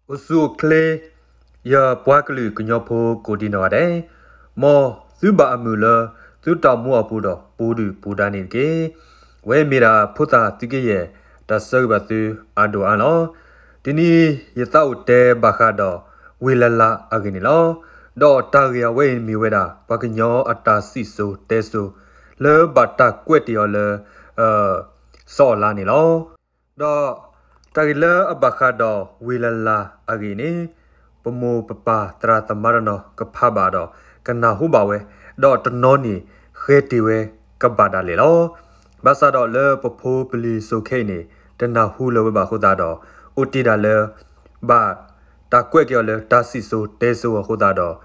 အိၣ်ဆူၣ်အိၣ်ချ့ ယပှၤကလုာ်ကညီဖိကိးဒံနီၢ်ဂၤဒဲး, မ်သုဘၣ်အမုာ်လၢ သုတၢ်အိၣ်မူအပူၤဒီးပူၤဒုၣ်ပူၤဒါန့ၣ်တက့ၢ်. ဝဲမ့ၢ်ဒၣ်ဖိသၣ်သုကယဲၢ် တၢ်ဆၢဂ့ၤဘၣ်သုအဒိၣ်အါလီၤ. တနံၤအံၤ ယသးအိၣ်တဲဘၣ်ဃးဒီး ဝ့ၢ်လၢ်လၢ်အဂ့ၢ်န့ၣ်လီၤ. ဒီးတၢ်ဂ့ၢ်အဝဲအံၤမ့ၢ်ဝဲဒၣ် ပှၤကညီအတၢ်စံၣ်စိၤတဲစိၤ လၢဘၣ်တၢ်ကွဲးတ့ၢ်အီၤလၢ စီၤအၤလါန့ၣ်လီၤ. ဒီးတၢ်ဂ့ၢ်လၢအဘၣ်ဃးဒီးဝ့ၢ်လၢ်လၢ်အဂ့ၢ်န့ၣ်, ပမိၢ်ပပၢ်သရၣ်သမါတနီၤကဖးဘၣ်ဒီး ကနၢ်ဟူဘၣ်ဝဲ, ဒီးတနီၤန့ၣ် ဃဲၤတ့ၢ်ဝဲကဘၣ်ဒၣ်လဲာ်လီၤ. ဘၣ်ဆၣ်ဒီးလၢပဖိပလံၤစိၤခဲအံၤန့ၣ် တနၢ်ဟူလၢၤဝဲဘၣ်အဃိသတးဒီး အိၣ်တ့ၢ်ဒၣ်လၢ ဘၣ်တၢ်ကွဲးက့ၤအီၤလၢတၢ်စံၣ်စိၤတဲစိၤအဃိသတးဒီး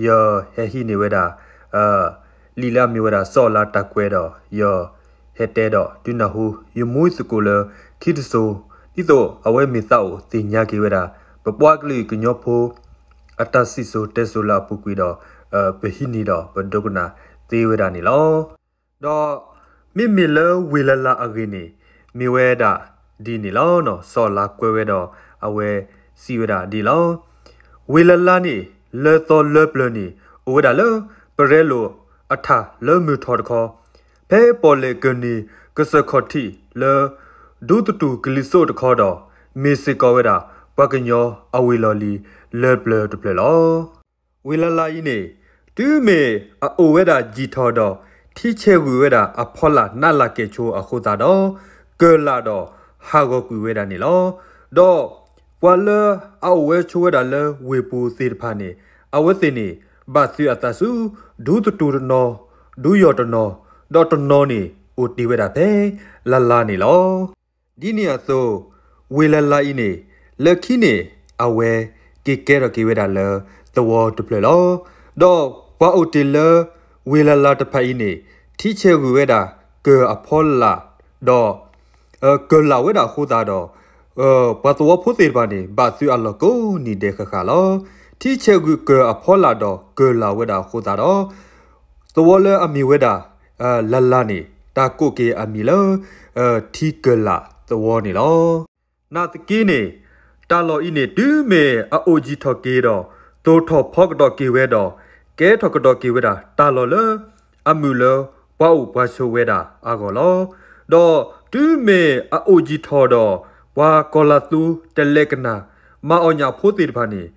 ယဟဲဟံးန့ၢ်ဝဲဒၣ် လံာ်လၢအမ့ၢ်ဝဲဒၣ်စီၤအၤလါတၢ်ကွဲးဒီး ယဟဲတဲဒီးဒုးနၢ်ဟူ ယမူသကိးလၢခံတစိၤ ဒ်သိးအဝဲမ့ၢ်သးအိၣ်သ့ၣ်ညါက့ၤဝဲဒၣ် ပပှၤကလုာ်ကညီဖိ အတၢ်စံၣ်စိၤတဲစိၤလၢအပူၤကွံာ်ဒီး ပဟံးန့ၢ်ဒီးပဒိကနၣ်သ့ဝဲဒၣ်န့ၣ်လီၤ. ဒီးမ့မ့ၢ်လၢဝ့ၢ်လၢ်လၢ်အဂ့ၢ်န့ၣ် မ့ၢ်ဝဲဒၣ်ဒ်န့ၣ်လီၤ. စီၤအၤလါကွဲးဝဲဒီး အဝဲစံးဝဲဒၣ်ဒ်လီၤ. ဝ့ၢ်လၢ်လၢ်န့ၣ် လၢသီလၢပျၢၤန့ၣ် အိၣ်ဝဲဒၣ်လၢ ပရဲလိာ်အထၢၣ်လၢမုၢ်ထီၣ်တခီ, ဖဲပီၣ်လဲၣ်ကၢၢ်နံၤကစၢၢ်ခီၣ်ထံးလၢ ဒူသတူၢ်ကလံၤစိးတခီဒီး မ့ၢ်စ့ၢ်ကီးဝဲဒၣ် ပှၤကညီအဝ့ၢ်လီၢ်လံၤလၢပျၢၤတဖျၢၣ်လီၤ. ဝ့ၢ်လၢ်လၢ်အံၤန့ၣ် တုၤမ့ၢ်အအိၣ်ဝဲဒၣ်ယံာ်ထီၣ်ဒီး ထံဆဲးဂုာ်ဝဲဒၣ်အဖီလာ်နးလၢ်ကဲၣ်ဆိအဃိသတးဒီး ကၢၢ်လၢ်ဒီးဟးဂီၤကွံာ်ဝဲဒၣ်န့ၣ်လီၤ. ဒီးပှၤလၢအအိၣ်ဝဲဆိးဝဲဒၣ်လၢဝ့ၢ်ပူၤသ့ၣ်တဖၣ်န့ၣ် အဝဲသ့ၣ်န့ၣ် ဘၣ်သုးအသးဆူ ဒူသတူၢ်တနီၤ, ဒူယီၢ်တနီၤ, ဒီးတနီၤန့ၣ် အိၣ်တ့ၢ်ဝဲဒၣ်ဖဲလၢ်လၢ်န့ၣ်လီၤ. ဒ်န့ၣ်အသိး ဝ့ၢ်လၢ်လၢ်အံၤန့ၣ် လၢခံန့ၣ် အဝဲက့ၤကဲထီၣ်က့ၤဝဲဒၣ်လၢသဝီတဖျၢၣ်လီၤ. ဒီးပှၤအိၣ်တ့ၢ်လၢဝ့ၢ်လၢ်လၢ်တဖၣ်အံၤန့ၣ် ထံဆဲးဂုာ်ဝဲဒၣ်ကၢၢ်အဖီလာ် ဒီး ကၢၢ်လၢ်ဝဲဒၣ်အဃိသတးဒီး ပှၤသဝီဖိသ့ၣ်တဖၣ်န့ၣ် ဘၣ်သုးအလီၢ်ကိးနံၤဒဲးဃၣ်ဃၣ်လီၤ. ထံဆဲးဂုာ်ကၢၢ်အဖီလာ်ဒီးကၢၢ်လၢ်ဝဲဒၣ်အဃိသတးဒီး သဝီလၢအမ့ၢ်ဝဲဒၣ် လၢ်လၢ်န့ၣ် တၢ်ကိးက့ၤအမံၤလၢ ထံကၢၢ်လၢ်သဝီန့ၣ်လီၤ. နာ်သက့န့ၣ် တၢ်လီၢ်အံၤန့ၣ် တုၤမ့ၢ်အအိၣ်ယံာ်ထီၣ်က့ၤဒီး သိၣ်ထီၣ်ဖီကဒီးက့ၤဝဲဒီး ကဲထီၣ်ကဒီးက့ၤဝဲဒၣ် တၢ်လီၢ်လၢအမုာ်လၢပှၤအိၣ်ပှၤဆိးဝဲဒၣ်အဂီၢ်လီၤ. ဒီးတုၤမ့ၢ်အအိၣ်ယံာ်ထီၣ်ဒီး ပှၤကီၤလၤသူတလဲကနၣ် မၤအီၣ်ညၣ်ဖိသ့ၣ်တဖၣ်န့ၣ်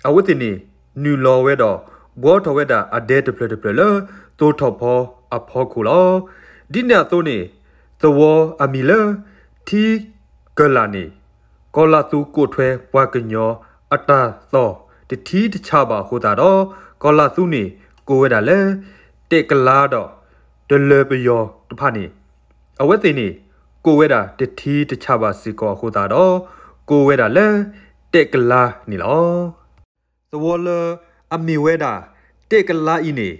အဝဲသ့ၣ်န့ၣ် နုာ်လီၤဝဲဒီး ဘှီထီၣ်ဝဲဒၣ်အဒဲတဖျၢၣ်တဖျၢၣ်လၢ သိၣ်ထီၣ်ဖီအဖီခိၣ်လီၤ. ဒ်န့ၣ်အသိးန့ၣ် သဝီအမံၤလၢ ထံကၢၢ်လၢ်န့ၣ် ကီၤလၤသူကိးထွဲပှၤကညီအတၢ်သီၣ်တထံတဆးဘၣ်အဃိသတးဒီး ကီၤလၤသူန့ၣ် ကိးဝဲဒၣ်လၢ တဲာ်ကလါဒီး တလၢၤပယီၤတဖၣ်န့ၣ် အဝဲသ့ၣ်န့ၣ် ကိးဝဲဒၣ်တထံတဆးဘၣ်စ့ၢ်ကီးအဃိသတးဒီး ကိးဝဲဒၣ်လၢ တဲာ်ကလါန့ၣ်လီၤ. သဝီလၢအမ့ၢ်ဝဲဒၣ် တဲာ်ကလါအံၤန့ၣ်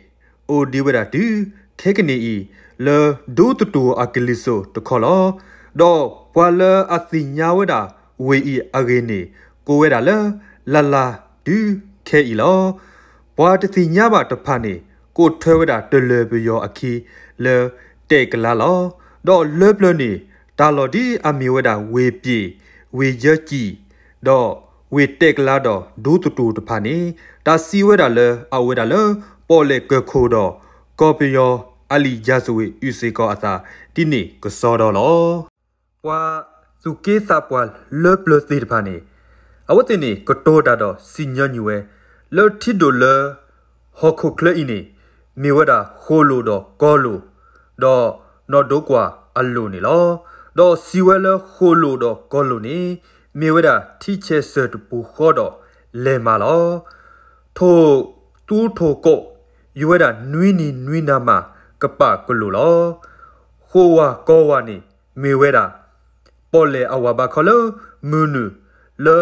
အိၣ်ဒံးဝဲဒၣ်တုၤခဲကနံၣ်အံၤ လၢဒူသတူၢ်အကလံၤစိးတခီလီၤ. ဒီးပှၤလၢအသ့ၣ်ညါဝဲဒၣ်ဝ့ၢ်အံၤအဂ့ၢ်န့ၣ် ကိးဝဲဒၣ်လၢ လၢ်လၢ်တုၤခဲအံၤလီၤ. ပှၤတသ့ၣ်ညါဘၣ်တဖၣ်န့ၣ် ကိးထွဲဝဲဒၣ်တလၢၤပယီၤအခံလၢ တဲာ်ကလါလီၤ. ဒီးလၢပျၢၤန့ၣ် တၢ်လီၢ်ဒ်အမ့ၢ်ဝဲဒၣ်ဝ့ၢ်ပျ့ၤ, ဝ့ၢ်ယၢကံၣ် ဒီးဝ့ၢ်တဲာ်ကလါဒီးဒူသတူၢ်တဖၣ်န့ၣ် တၢ်စံးဝဲဒၣ်လၢအအိၣ်ဝဲဒၣ်လၢ ပီၣ်လဲၣ်ကၢၢ်ခိၣ်ဒီး ကီၢ်ပယီၤအလံာ် ရာဇဝင် အုၣ်စ့ၢ်ကီးအသးဒ်န့ၣ်ကစီဒီလီၤ. ပှၤသူၣ်က့သးပှၢ်လၢပျၢၤသ့ၣ်တဖၣ်န့ၣ် အဝဲသ့ၣ်န့ၣ် ကတိၤတၢ်ဒီးစံၣ်ညီၣ်ညီၣ်ဝဲ လၢထံဒိၣ်လၢ ဟီၣ်ခိၣ်ချၢအံၤန့ၣ် မ့ၢ်ဝဲဒၣ်ဃိာ်လိာ်ဒီးကီလိာ် ဒီးနီၢ်ဒိကွၢ်အလိၣ်န့ၣ်လီၤ. ဒီးစံးဝဲလၢဃိာ်လိာ်ဒီးကီလိာ်န့ၣ် မ့ၢ်ဝဲဒၣ်ထံဆဲးစၢၢ်တပူၤဃီဒီးလဲၤမးလီၤ. ထိၣ်သူထိၣ်ကိး ယံၤဝဲဒၣ်နွံနံၤနွံနၤမး ကပာ်ကလိာ်လီၤ. ဃိာ်ဝၢ်ကီဝၢ်န့ၣ် မ့ၢ်ဝဲဒၣ် ပီၣ်လဲၣ်အဝၤဘါခီလၢမုၢ်နုာ်လၢ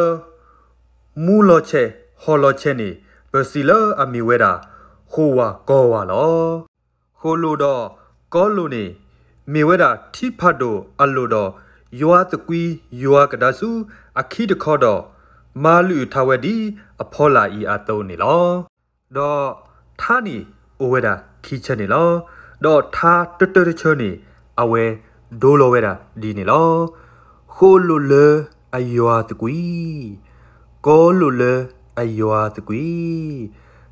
မူလီၤဆဲးဟီၣ်လီၤဆဲးန့ၣ် ပစံးလၢအမ့ၢ်ဝဲဒၣ် ဃိာ်ဝၢ်ကီဝၢ်လီၤ. ဃိာ်လိာ်ဒီးကီလိာ်န့ၣ် မ့ၢ်ဝဲဒၣ်ထံဖးဒိၣ်အလိၣ်ဒီး ယွၤသကွံယွၤကဒါဆူအခံတခီဒီး မၤလုၢ်အုၣ်ထါဝဲဒ်အဖီလာ်အံၤအသိးန့ၣ်လီၤ. ဒီးထါန့ၣ်အိၣ်ဝဲဒၣ်ခံဆၢန့ၣ်လီၤ. ဒီးထါတတၢတဆၢန့ၣ် အဝဲဒိလီၤဝဲဒၣ်ဒ်န့ၣ်လီၤ. ဃိာ်လိာ်လၢအယွၤသကွံ ကီလိာ်လၢအယွၤသကွံာ်,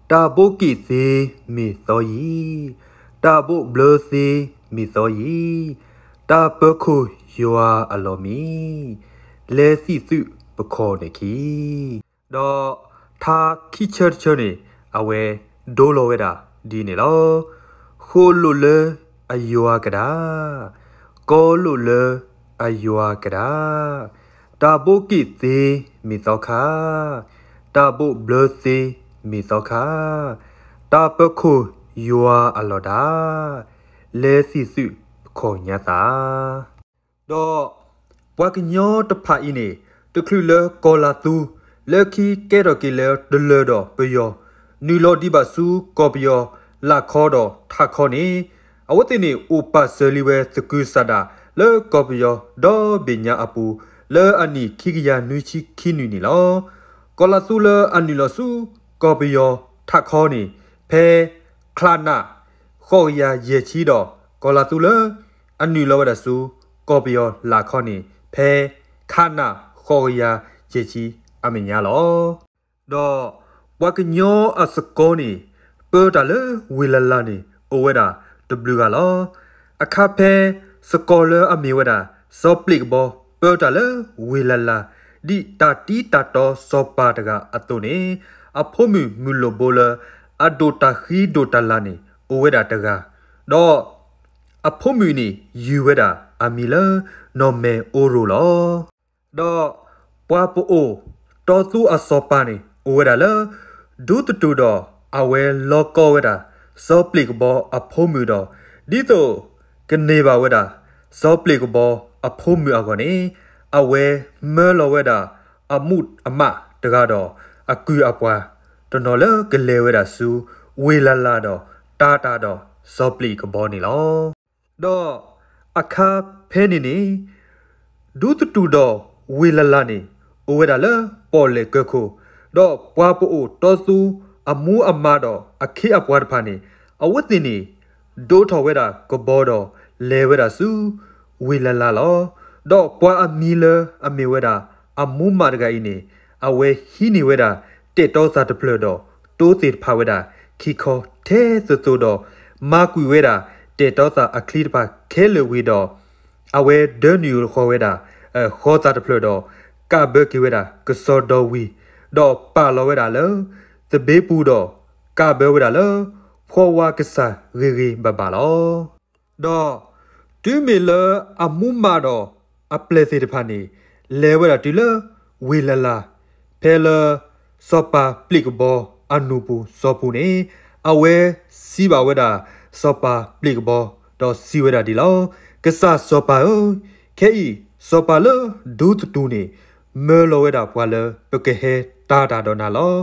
တၢ်ဘိးက့ၣ်သ့မ့ၢ်သီယံၤ, တၢ်ဘိးဘျၢသ့မ့ၢ်သီယံၤ, တၢ်ပၢၤခိၣ်ယွၤအလီၢ်မံၤ, လဲၤသံၣ်သုးပခီၣ်န့ၣ်ခံ ဒီးထါခံဆၢတဆၢန့ၣ် အဝဲဒိလီၤဝဲဒၣ်ဒ်န့ၣ်လီၤ. ဃိလိာ်လၢအယွၤကဒါ, ကီလိာ်လၢအယွၤကဒါ, တၢ်ဘိးက့ၣ်သ့မ့ၢ်သီခါ, တၢ်ဘိးဘျၢသ့မ့ၢ်သီခါ, တၢ်ပၢၤခိၣ်ယွၤအလီၢ်ဒၣ်, လဲၤသံၣ်သုးပခီၣ်ညါသး ဒီးပှၤကညီတဖၣ်အံၤန့ၣ် တချုးလၢကီၤလၤသူ လၢခံကဲထီၣ်က့ၤလၢတလၢၤဒီးပယီၤ နုာ်လီၤဒံးဘၣ်ဆူကီၢ်ပယီၤလၢ်ခီဒီးထးခီန့ၣ် အဝဲသ့ၣ်န့ၣ်အိၣ်ပာ်စၢၤလံဝဲသကုၤဆးဒးလၢကီၢ်ပယီၤဒီဘ့ၣ်ညါအပူၤ လၢအနံၣ်ခံကယၤနွံဆံခံနံၣ်န့ၣ်လီၤ. ကီၤလၤသူလၢအနုာ်လီၤဆူကီၢ်ပယီၤထးခီန့ၣ် ဖဲ ခလန ဃိးကယၤယဲၢ်ဆံဒီး ကီၤလၤသူလၢ အနုာ်လီၤဝဲဒၣ်ဆူကီၢ်ပယီၤလၢ်ခီန့ၣ် ဖဲ ခန ဃိးကယၤယဲၢ်ဆံအမဲာ်ညါလီၤ. ဒီးပှၤကညီအစကီန့ၣ် ပၢတၢ်လၢဝ့ၢ်လၢ်လၢ်န့ၣ် အိၣ်ဝဲဒၣ်တဘျုးဂၤလီၤ. အခါဖဲစကီၤလၢအမ့ၢ်ဝဲဒၣ် စီၤပျ့းကဘီ ပၢတၢ်လၢဝ့ၢ်လၢ်လၢ် ဒ်တၢ်တံတၢ်တီစီၤပၤတဂၤအသိးန့ၣ် အဖိမုၣ်မုၢ်လိၣ်ဘိလၢ အဒိၣ်တၢ်ဃံဒိၣ်တၢ်လၤန့ၣ် အိၣ်ဝဲဒၣ်တဂၤ, ဒီး အဖိမုၣ်န့ၣ် ယုၢ်ဝဲဒၣ်အမံၤလၢ နီၢ်မဲာ်အိရိၤလီၤ. ဒီးပှၤပအိၣ်တီသူအစီၤပၤန့ၣ် အိၣ်ဝဲဒၣ်လၢ ဒူသတူၣ်ဒီး အဝဲလီၤကီဝဲဒၣ် စီၤပျ့းကဘီအဖိမုၣ်ဒီး ဒ်သိးကန့ၢ်ဘၣ်ဝဲဒၣ် စီၤပျ့းကဘီအဖိမုၣ်အဂီၢ်န့ၣ် အဝဲမၢလီၤဝဲဒၣ် အမူးအမးတဂၤဒီး အကုၢ်အပှၤတနီၤလၢကလဲၤဝဲဒၣ်ဆူ ဝ့ၢ်လၢ်လၢ်ဒီး တၤတၢ်ဒီးစီၤပျ့းကဘီန့ၣ်လီၤ. ဒီးအခါဖဲန့ၣ်န့ၣ် ဒူသတူၣ်ဒီးဝ့ၢ်လၢ်လၢ်န့ၣ် အိၣ်ဝဲဒၣ်လၢပီၣ်လဲၣ်ကၢၢ်ခိၣ်, ဒီးပှၤပအိၣ်တီသူအမူးအမးဒီးအခ့အပှၤတဖၣ်န့ၣ် အဝဲသ့ၣ်န့ၣ် ဒိးထီၣ်ဝဲဒၣ်ကဘီဒီး လဲၤဝဲဒၣ်ဆူ ဝ့ၢ်လၢ်လၢ်လီၤ. ဒီးပှၤအမံၤလၢအမ့ၢ်ဝဲဒၣ် အမူးမးတဂၤအံၤန့ၣ် အဝဲဟံးန့ၢ်ဝဲဒၣ် တဲာ်တီသးတဖျၢၣ်ဒီး တိသ့ၣ်တဖၣ်ဝဲဒၣ် ခံခီထဲသိးသိးဒီး မၤကွံာ်ဝဲဒၣ် တဲာ်တီသးအချံတဖၣ်ခဲလၢာ်ဝံၤဒီး အဝဲဒၢနုာ်ဃီၤဝဲဒၣ် ဃီသးတဖျၢၣ်ဒီး ကးဘၢက့ၤဝဲဒၣ် ကစီၤဒီဝံၤ, ဒီးပာ်လီၤဝဲဒၣ်လၢ သဘ့ပူၤဒီး ကးဘၢဝဲဒၣ်လၢ ဖှီဝါကစၢ်ဂ့ၤဂ့ၤဘၣ်ဘၣ်လီၤ. ဒီးတုၤမ့ၢ်လၢအမူးမးဒီးအပျဲၢ်သ့ၣ်တဖၣ်န့ၣ် လဲၤဝဲဒၣ်တုၤလၢဝ့ၢ်လၢ်လၢ်, ဖဲလၢစီၤပၤပျ့းကဘီအနူၢ်ပူၤစီၤပူၤန့ၣ် အဝဲစံးဘၣ်ဝဲဒၣ် စီၤပၤပျ့းကဘီ ဒီးစံးဝဲဒၣ်ဒ်လီၤ, ကစၢ်စီၤပၤဧၢ, ခဲအံၤစီၤပၤလၢဒူသတူၣ်န့ၣ် မၢလီၤဝဲဒၣ်ပှၤလၢပကဟဲတၤတၢ်ဒီးနၤလီၤ.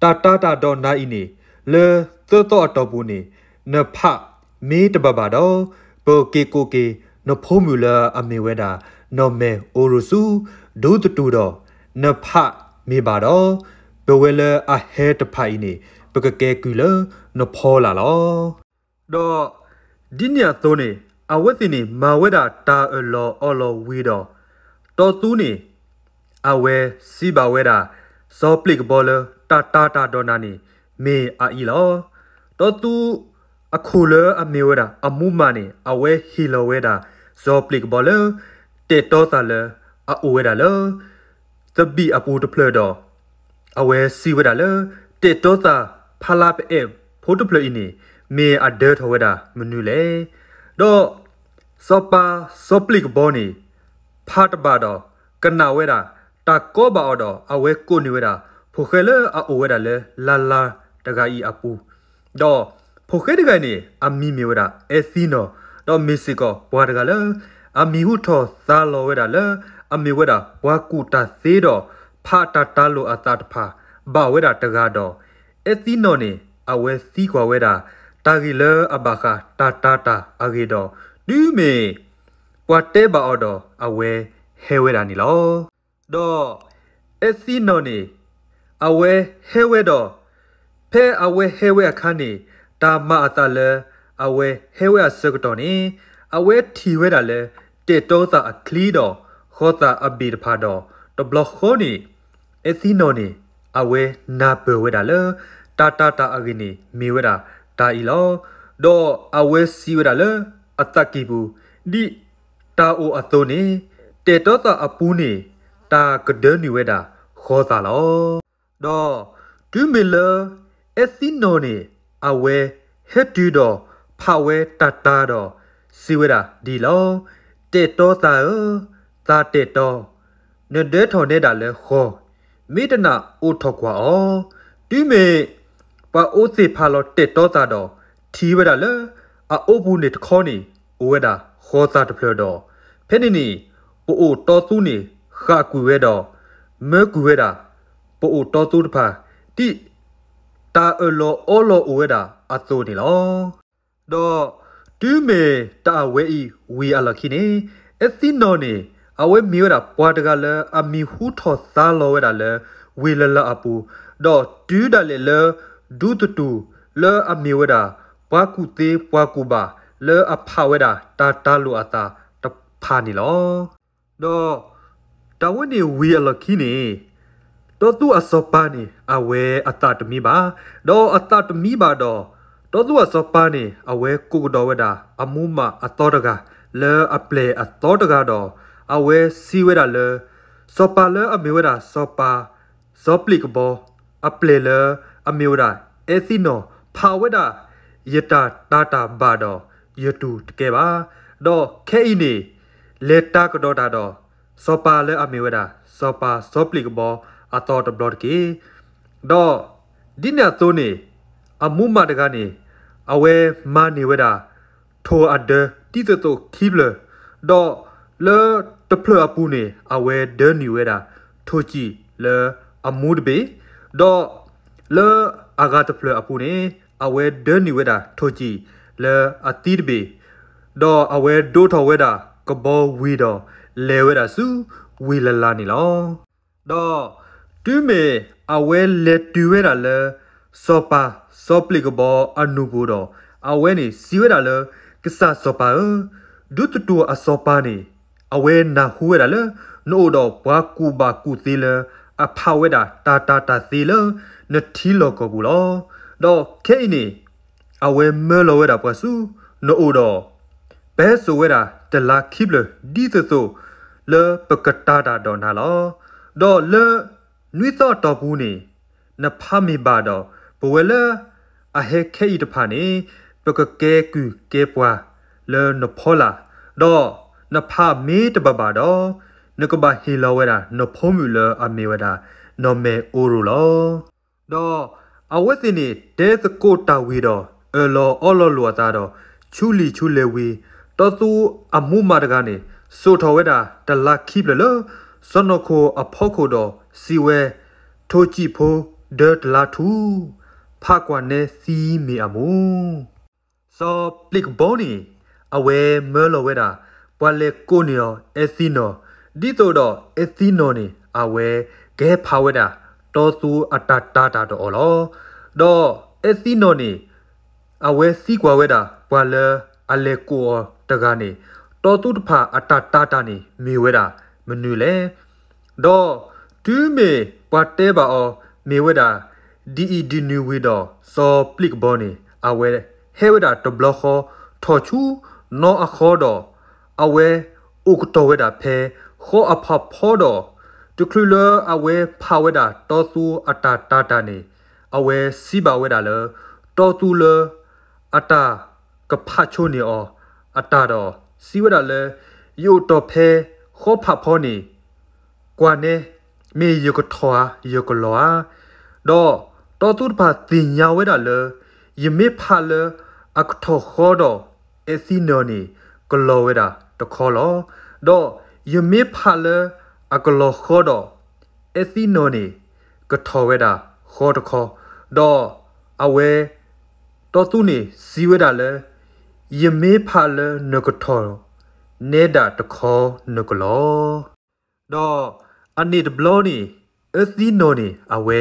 တၢ်တၤတၢ်ဒီးနၤအံၤန့ၣ် လၢသၢသီအတီၢ်ပူၤန့ၣ် နဖးမ့ၢ်တဘၣ်ဘၣ်ဒီး ပက့ၤကိးက့ၤနဖိမုၣ်လၢအမ့ၢ်ဝဲဒၣ် နီၢ်မဲာ်အိရိၤဆူ ဒူသတူၣ်ဒီး နဖးမ့ၢ်ဘၣ်ဒီး ပဝဲလၢအဟဲတဖၣ်အံၤန့ၣ် ပကကဲကုၢ်လၢနဖီလာ်လီၤ. ဒီးဒ်န့ၣ်အသိးန့ၣ် အဝဲသ့ၣ်န့ၣ်မၤဝဲဒၣ်တၢ်အၢၣ်လီၤအီလီၤဝံၤဒီး တီသူန့ၣ် အဝဲစံးဘၣ်ဝဲဒၣ် စီၤပျ့းကဘီလၢ တၢ်တၤတၢ်ဒီးနၤန့ၣ် မ့ၢ်အအံၤလီၤ. တီသူအခိၣ်လၢအမ့ၢ်ဝဲဒၣ် အမူးမးန့ၣ် အဝဲဟ့ၣ်လီၤဝဲဒၣ် စီၤပျ့းကဘီလၢ တဲာ်တီသးလၢအအိၣ်ဝဲဒၣ်လၢ သဘံၣ်အပူၤတဖျၢၣ်ဒီး အဝဲစံးဝဲဒၣ်လၢ တဲာ်တီသးဖးလါပအဲၣ်ဖိတဖျၢၣ်အံၤန့ၣ် မ့ၢ်အဒၢထီၣ်ဝဲဒၣ်မနုၤလဲၣ်. ဒီးစီၤပၤ စီၤပျ့းကဘီန့ၣ် ဖးတဘၣ်ဒီး ကနၣ်ဝဲဒၣ် တၢ်ကီဘၣ်အီၤဒီး အဝဲကိးန့ၢ်ဝဲဒၣ် ဖိၣ်ဃဲလၢအအိၣ်ဝဲဒၣ်လၢလၢ်လၢ်တဂၤအံၤအပူၤ, ဒီးဖိၣ်ဃဲတဂၤအံၤန့ၣ် အမံၤမ့ၢ်ဝဲဒၣ် အဲသံနီၣ်, ဒီးမ့ၢ်စ့ၢ်ကီးပှၤတဂၤလၢ အမံၤဟူထီၣ်သါလီၤဝဲဒၣ်လၢ အမ့ၢ်ဝဲဒၣ်ပှၤကူၣ်တၢ်သ့ဒီး ဖးတၢ်တၤလိာ်အသးတဖၣ် ဘၣ်ဝဲဒၣ်တဂၤဒီး အဲသံနီၣ်န့ၣ် အဝဲသံကွၢ်ဝဲဒၣ် တၢ်ဂ့ၢ်လၢအဘၣ်ဃးတၢ်တၤတၢ်အဂ့ၢ်ဒီး တုၤမ့ၢ် ပှၤတဲဘၣ်အီၤဒီး အဝဲဟဲဝဲဒၣ်န့ၣ်လီၤ. ဒီးအဲသံနီၣ်န့ၣ် အဝဲဟဲဝဲဒီး ဖဲအဝဲဟဲဝဲအခါန့ၣ် တၢ်မၤအသးလၢ အဝဲဟဲဝဲအဆၢကတီၢ်န့ၣ် အဝဲထံၣ်ဝဲဒၣ်လၢ တဲာ်တီသးအချံဒီး ဃီသးအဘ့ၣ်တဖၣ်ဒီး တဘျီဃီန့ၣ် အဲၣ်သံနီၤန့ၣ် အဝဲနၢ်ပၢၢ်ဝဲဒၣ်လၢ တၢ်တာ်တာ်အဂ့ၢ်န့ၣ် မ့ၢ်ဝဲဒၣ်တၢ်အံၤလီၤ. ဒီးအဝဲစံးဝဲဒၣ်လၢ အသးကံၢ်ပူၤ ဒ်တၢ်အိၣ်အသိးန့ၣ် တဲာ်တီသးအပူၤန့ၣ် တၢ်ကဒၢနုာ်ဝဲဒၣ်ဃီသးလီၤ. ဒီးတုၤမ့ၢ်လၢ အဲၣ်သံနီၤန့ၣ် အဝဲဟဲတုၤဒီးဖးဝဲတၢ်တာ်ဒီး စံးဝဲဒၣ်ဒ်လီၤ, တဲာ်တီသးဧၢ, သးတဲာ်တီ, နဒၢထီၣ်နဲဒၣ်လၢဃီ, မ့ၢ်တနာ်အိးထီၣ်ကွၢ်အီၤ. တုၤမ့ၢ်ပှၤအိၣ်သ့ၣ်ဖးလီၤတဲာ်တီသးဒီး ထံၣ်ဝဲဒၣ်လၢ အအိၣ်ပူၤန့ၣ်တခီန့ၣ် အိၣ်ဝဲဒၣ်ဃီသးတဖျၢၣ်ဒီး ဖဲန့ၣ်န့ၣ် ပအိၣ်တီသူန့ၣ် ဃၣ်ကွံာ်ဝဲဒီး မၢကွံာ်ဝဲဒၣ် ပအိၣ်တီသူတဖၣ် ဒ်တၢ်အၢၣ်လီၤအီလီၤအိၣ်ဝဲဒၣ်အသိးန့ၣ်လီၤ. ဒီးတုၤမ့ၢ်တၢ်အဝဲအံၤဝံၤအလီၢ်ခံန့ၣ် အဲၣ်သံနီၤန့ၣ် အဝဲမ့ၢ်ဝဲဒၣ်ပှၤတဂၤလၢအမံၤဟူထီၣ်သါလီၤဝဲဒၣ်လၢ ဝ့ၢ်လၢ်လၢ်အပူၤ, ဒီးတုၤဒၣ်လဲာ်လၢ ဒူသတူၢ်လၢအမ့ၢ်ဝဲဒၣ် ပှၤကူၣ်သ့ပှၤကူၣ်ဘၣ် လၢအဖးဝဲဒၣ်တၢ်တာ်လိာ်အသးတဖၣ်န့ၣ်လီၤ. ဒီးတၢ်ဝဲန့ၣ်ဝံၤအလီၢ်ခံန့ၣ် တီသူအစီၤပၤန့ၣ် အဝဲအသးတမံဘၣ်, ဒီးအသးတမံဘၣ်ဒီး တီသူအစီၤပၤန့ၣ် အဝဲကိးကဒီးဝဲဒၣ် အမူမးအသီတဂၤ လၢအပျဲၢ်အသီတဂၤဒီး အဝဲစံးဝဲဒၣ်လၢ စီၤပၤလၢအမ့ၢ်ဝဲဒၣ် စီၤပၤ စီၤပျံးကဘီ အပျဲၢ်လၢအမ့ၢ်ဝဲဒၣ် အဲၣ်သံနီၤ ဖးဝဲဒၣ် ယတၢ်တာ်တၢ်ဘၣ်ဒီး ယတူၢ်တကဲဘၣ်. ဒီးခဲအံၤန့ၣ် လဲၤတၢ်ကဒီးတၢ်ဒီး စီၤပၤလၢအမ့ၢ်ဝဲဒၣ် စီၤပၤစီၤပျံးကဘီအသီတဘျီတက့ၢ်. ဒီးဒ်န့ၣ်အသိးန့ၣ် အမူမးတဂၤန့ၣ် အဝဲမၤန့ၢ်ဝဲဒၣ် ထိၣ်အဒၢဒ်သိးသိးခံဖျၢၣ်, ဒီးလၢတဖျၢၣ်အပူၤန့ၣ် အဝဲဒၢနုာ်ဝဲဒၣ် ထိၣ်စံၣ်လၢအမူတဘ့ၣ်, ဒီးလၢအဂၤတဖျၢၣ်အပူၤန့ၣ် အဝဲဒၢနုာ်ဝဲဒၣ် ထိၣ်စံၣ်လၢအသံတဘ့ၣ်, ဒီးအဝဲဒိးထီၣ်ဝဲဒၣ်ကဘီဝံၤဒီး လဲၤဝဲဒၣ်ဆူဝ့ၢ်လၢ်လၢ်န့ၣ်လီၤ. ဒီးတုၤမ့ၢ်အဝဲလဲၤတုၤဝဲဒၣ်လၢ စီၤပၤစီၤပျံးကဘီအနူၢ်ပူၤဒီး အဝဲန့ၣ်စံးဝဲဒၣ်လၢ ကစၢ်စီၤပၤဧၢ, ဒူသတူၢ်အစီၤပၤန့ၣ် အဝဲနၢ်ဟူဝဲဒၣ်လၢ နအိၣ်ဒီးပှၤကူၣ်ဘၣ်ကူၣ်သ့လၢ အဖးဝဲဒၣ်တၢ်တာ်တၢ်သ့လၢ နထံလီၢ်ကီၢ်ပူၤလီၤ. ဒီးခဲအံၤန့ၣ် အဝဲမၢလီၤဝဲဒၣ်ပှၤဆူနအိၣ်ဒီး ပဟဲစိာ်ဝဲဒၣ်တလါခံဖျၢၣ် ဒ်သိးသိးလၢပကတာ်တၢ်ဒီးနၤလီၤ. ဒီးလၢနွံသီအတီၢ်ပူၤန့ၣ် နဖးမ့ၢ်ဘၣ်ဒီး ပဝဲလၢအဟဲခဲအံၤတဖၣ်န့ၣ် ပကကဲကုၢ်ကဲပှၤလၢနဖီလာ်, ဒီးနဖးမ့ၢ်တဘၣ်ဘၣ်ဒီး နကဘၣ်ဟ့ၣ်လီၤဝဲဒၣ်နဖိမုၣ်လၢအမ့ၢ်ဝဲဒၣ် နီၢ်မဲာ်အိရိၤလီၤ. ဒီးအဝဲသ့ၣ်န့ၣ် တဲသကိးတၢ်ဝံၤဒီး အၢၣ်လီၤအီလီၤလိာ်အသးဒီး ဆူလံာ်ဆူလဲၢ်ဝံၤ, တီသူအမူမးတဂၤန့ၣ် စိာ်ထီၣ်ဝဲဒၣ်တလါခံဖျၢၣ်လၢ စီၢ်နီၤခိၣ်အဖီခိၣ်ဒီးစံးဝဲ, ထိၣ်စံၣ်ဖိဒၢတလါထူ, ဖးကွၢ်နဲသံမ့ၢ်အမူ စီၤပျံးကဘီန့ၣ် အဝဲမၢလီၤဝဲဒၣ် ပှၤလဲၤကိးန့ၢ်အီၤအဲၣ်သံနီၤ, ဒ်သိးဒီးအဲၣ်သံနီၤန့ၣ် အဝဲကဟဲဖးဝဲဒၣ် တီသူအတၢ်တာ်တၢ်ဒီးအီၤလီၤ. ဒီးအဲၣ်သံနီၤန့ၣ် အဝဲသံကွၢ်ဝဲဒၣ် ပှၤလၢအလဲၤကိးအီၤတဂၤန့ၣ် တီသူတဖၣ်အတၢ်တာ်တၢ်န့ၣ် မ့ၢ်ဝဲဒၣ်မနုၤလဲၣ်. ဒီးတုၤမ့ၢ်ပှၤတဲဘၣ်အီၤ မ့ၢ်ဝဲဒၣ် ဒ်အံၤဒ်နုၤဝံၤဒီး စီၤပျံးကဘီန့ၣ် အဝဲဟဲဝဲဒၣ်တဘျီဃီ ထီၣ်ဆူနီအဃီဒီး အဝဲအိၣ်ကတီၢ်ဝဲဒၣ်ဖဲဃီအဖးဖီဒီး တချုးလၢအဝဲဖးဝဲဒၣ်တီသူအတၢ်တာ်တၢ်န့ၣ် အဝဲစံးဘၣ်ဝဲဒၣ်လၢ တီသူလၢအတၢ်ကဖးဆိန့ၢ်အီၤအတၢ်ဒီး စံးဝဲဒၣ်လၢ ယအိၣ်တီၢ်ဖဲဃီဖးဖီန့ၣ် ကွၢ်နဲ မ့ၢ်ယကထီၣ်ဧါ ယကလီၤဧါ. ဒီးတီသူတဖၣ်သ့ၣ်ညါဝဲဒၣ်လၢ ယမ့ၢ်ဖးလၢအကထီၣ်ဃီဒီး အဲၣ်သံနီၤန့ၣ် ကလီၤဝဲဒၣ်တခီလီၤ. ဒီးယမ့ၢ်ဖးလၢအကလီၤဃီဒီး အဲၣ်သံနီၤန့ၣ် ကထီၣ်ဝဲဒၣ်ဃီတခီ, ဒီးအဝဲ တီသူန့ၣ်စံးဝဲဒၣ်လၢ ယမ့ၢ်ဖးလၢနကထီၣ် နဲဒၣ်တခီနကလီၤ. ဒီးအန့ၣ်တဘျီန့ၣ် အဲၣ်သံနီၤန့ၣ် အဝဲ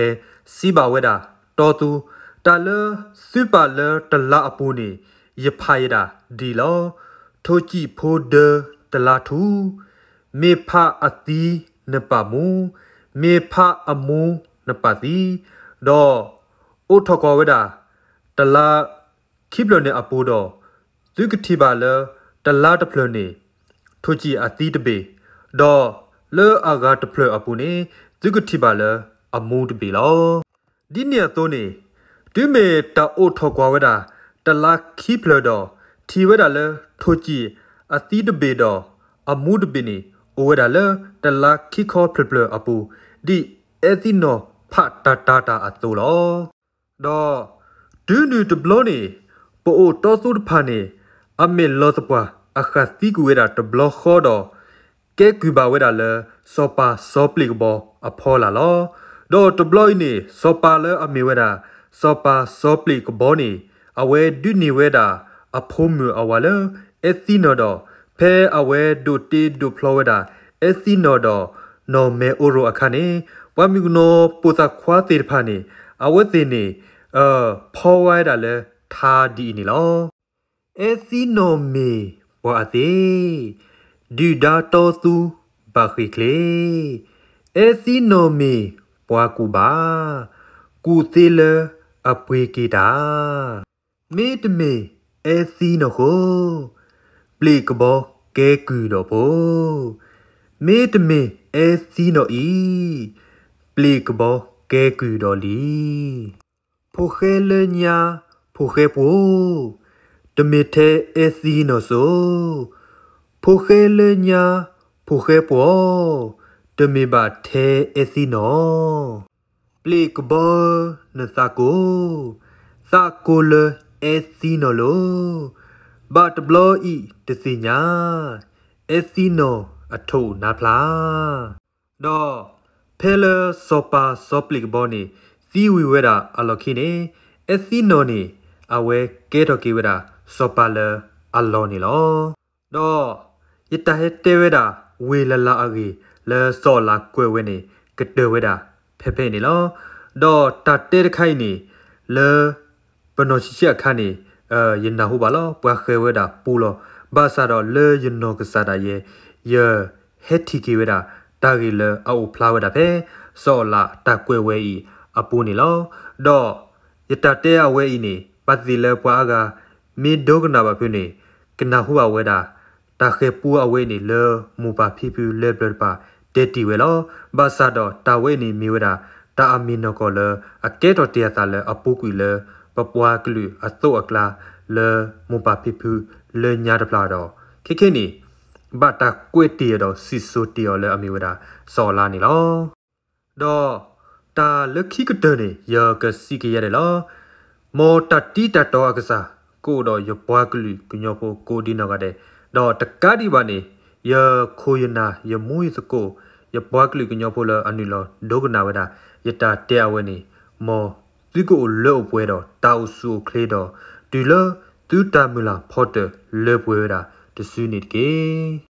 စံးဘၣ်ဝဲဒၣ် တီသူ, တၢ်လၢသုပာ်လၢတလါအပူၤန့ၣ် ယဖးယဲဒၣ်ဒ်လီၤ. ထိၣ်စံၣ်ဖိဒၢတလါထူ, မ့ၢ်ဖးအသံနပာ်မူ, မ့ၢ်ဖးအမူနပာ်သံ, ဒီးအိးထီၣ်ကွၢ်ဝဲဒၣ် တလါခံဖျၢၣ်န့ၣ်အပူၤဒီး, သုကထံၣ်ဘၣ်လၢတလါတဖျၢၣ်န့ၣ် ထိၣ်ကံၣ်အသံတဘ့ၣ်, ဒီးလၢအဂၤတဖျၢၣ်အပူၤန့ၣ် သုကထံၣ်ဘၣ်လၢအမူတဘ့ၣ်လီၤ. ဒ်န့ၣ်အသိးန့ၣ်, တုၤမ့ၢ်တၢ်အိးထီၣ်ကွၢ်ဝဲဒၣ် တလါခံဖျၢၣ်ဒီး ထံၣ်ဝဲဒၣ်လၢထိၣ်ကံၣ်အသံတဘ့ၣ်ဒီး အမူတဘ့ၣ်န့ၣ် အိၣ်ဝဲဒၣ်လၢတလါခံခီဖျၢၣ်ဖျၢၣ်အပူၤ, ဒ်အဲသံနီၣ်ဖးတၢ်တၤတၢ်အသိးလီၤ. ဒီးတုၤနုၤတဘျီန့ၣ်, ပအိၣ်တီသူတဖၣ်န့ၣ် အမဲာ်လီၤသပှၢ်အဃၣ်သံကွံာ်ဝဲဒၣ်တဘျီဃီဒီး ကဲကုၢ်ဘၣ်ဝဲဒၣ်လၢ စီၤပၤစီၤပျ့းကဘီအဖီလာ်လီၤ. ဒီးတဘျီအံၤန့ၣ် စီၤပၤလၢအမ့ၢ်ဝဲဒၣ် စီၤပၤစီၤပျ့းကဘီန့ၣ် အဝဲဒုးန့ၢ်ဝဲဒၣ်အဖိမုၣ်အဝၤလၢ အဲသံနီၣ်ဒီး ဖဲအဝဲဒိးတ့ဒိးဖျီဝဲဒၣ် အဲသံနီၣ်ဒီး နီၢ်မဲာ်အိရိအခါန့ၣ်, ပှၤမုၣ်ကနီၤပိာ်သၣ်ခွါသ့ၣ်တဖၣ်န့ၣ် အဝဲသ့ၣ်န့ၣ် ဖီဝဲဒၣ်လၢထါဒ်အံၤန့ၣ်လီၤ. အဲသံနီၣ်မ့ၢ်ပှၤအသ့ၣ်, ဒုၣ်ဒါတီသူဘၣ်ဃ့ၢ်ချ့, အဲသံနီၣ်မ့ၢ်ပှၤကူၣ်ဘၣ်, ကူၣ်သ့လၢအပှ့ၤက့ၤတၢ်, မ့တမ့ၢ်အဲသံနီၣ်ဃိ, ပျ့ၤကဘီကဲကုၢ်ဒီးဖိ, မ့တမ့ၢ်အဲသံနီၣ်အံၤ, ပျ့ၤကဘီကဲကုၢ်ဒီးလံ. ဖိၣ်ဃဲလၢညါ ဖိၣ်ဃဲပှိၤ, တမ့ၢ်ထဲအဲသံနီၣ်စိ, ဖိၣ်ဃဲလၢညါ ဖိၣ်ဃဲပှိၤ, တမ့ၢ်ဘၣ်ထဲအဲသံနီၣ်. ပျ့ၤကဘီဧၢ နသးကိၢ်, သးကိၢ်လၢအဲသံနီၣ်လီၤ, ဘၣ်တဘျီအံၤတသ့ၣ်ညါ, အဲသံနီၣ်အထိၣ်နါဖျါ. ဒီးဖဲလၢစီၤပၤစီၤပျ့းကဘီန့ၣ် သံဝံၤဝဲဒၣ်အလီၢ်ခံန့ၣ်, အဲသံနီၣ်န့ၣ် အဝဲကဲထီၣ်က့ၤဝဲဒၣ်စီၤပၤလၢအလီၢ်န့ၣ်လီၤ. ဒီးယတၢ်ဟဲတဲဝဲဒၣ် ဝ့ၢ်လၢ်လၢ်အဂ့ၢ် လၢစီၤအၤလးကွဲးဝဲန့ၣ် ကတၢၢ်ဝဲဒၣ်ဖဲဖဲအံၤန့ၣ်လီၤ. ဒီးတၢ်တဲတခါအံၤန့ၣ် လၢ ပနီၢ်ဆံးဆံးအခါန့ၣ် ယနၢ်ဟူဘၣ်လီၤ. ပှၤဃဲၤဝဲဒၣ်ပူလီၤ. ဘၣ်ဆၣ်ဒီးလၢယနီၢ်ကစၢ်ဒၣ်ယဲ ယဟဲထံၣ်က့ၤဝဲဒၣ် တၢ်ဂ့ၢ်လၢအအိၣ်ဖျါဝဲဒၣ်ဖဲ စီၤအၤလးတၢ်ကွဲးဝဲအံၤအပူၤန့ၣ်လီၤ. ဒီးယတၢ်တဲအဝဲအံၤန့ၣ် ဘၣ်သ့ၣ်လၢပှၤအါဂၤ မ့ၢ်ဒိကနၣ်ဘၣ်ဖုးန့ၣ် ကနၢ်ဟူဘၣ်ဝဲဒၣ် တၢ်ဃဲၤပူအဝဲအံၤန့ၣ် လၢမိၢ်ပၢ်ဖံဖုလၢပျၢၤတဖၣ် တဲတ့ၢ်ဝဲလီၤ. ဘၣ်ဆၣ်ဒီးတၢ်ဝဲအံၤန့ၣ်မ့ၢ်ဝဲဒၣ် တၢ်အမ့ၢ်နီၢ်ကီၢ်လၢ အကဲထီၣ်တ့ၢ်အသးလၢအပူၤကွံာ်လၢ ပပှၤကလုာ်အသိးအကျါ လၢမိၢ်ပၢ်ဖံဖုလၢညါတဖျၢၣ်ဒီး ခဲခဲန့ၣ် ဘၣ်တၢ်ကွဲးတ့ၢ်အီၤဒီးစံၣ်စိၤတ့ၢ်အီၤလၢအမ့ၢ်ဝဲဒၣ် စီၤအၤလးန့ၣ်လီၤ. ဒီးတၢ်လၢခံကတၢၢ်န့ၣ် ယကစံးကယဲၢ်ဒဲးလီၤ. မ်တၢ်တံၤတၢ်တီအကစၢ် ကအိၣ်ဒီးယပှၤကလုာ်ကညီဖိကိးဒံနီၢ်ဂၤဒဲး, ဒီးတကးဒံးဘၣ်န့ၣ် ယခိၣ်ယနၢ် ယမူယသကိး ယပှၤကလုာ်ကညီဖိလၢအနုာ်လီၤဒိကနၣ်ဝဲဒၣ် ယတၢ်တဲအဝဲန့ၣ် မ်သုကအိၣ်လၢအိၣ်ပှဲၤဒီး တၢ်အိၣ်ဆူၣ်အိၣ်ချ့ဒီး တုၤလၢသုတၢ်မုၢ်လၢ်ဖီတၢၢ်လၢပှဲၤဝဲဒၣ်တစုန့ၣ်တက့ၢ်.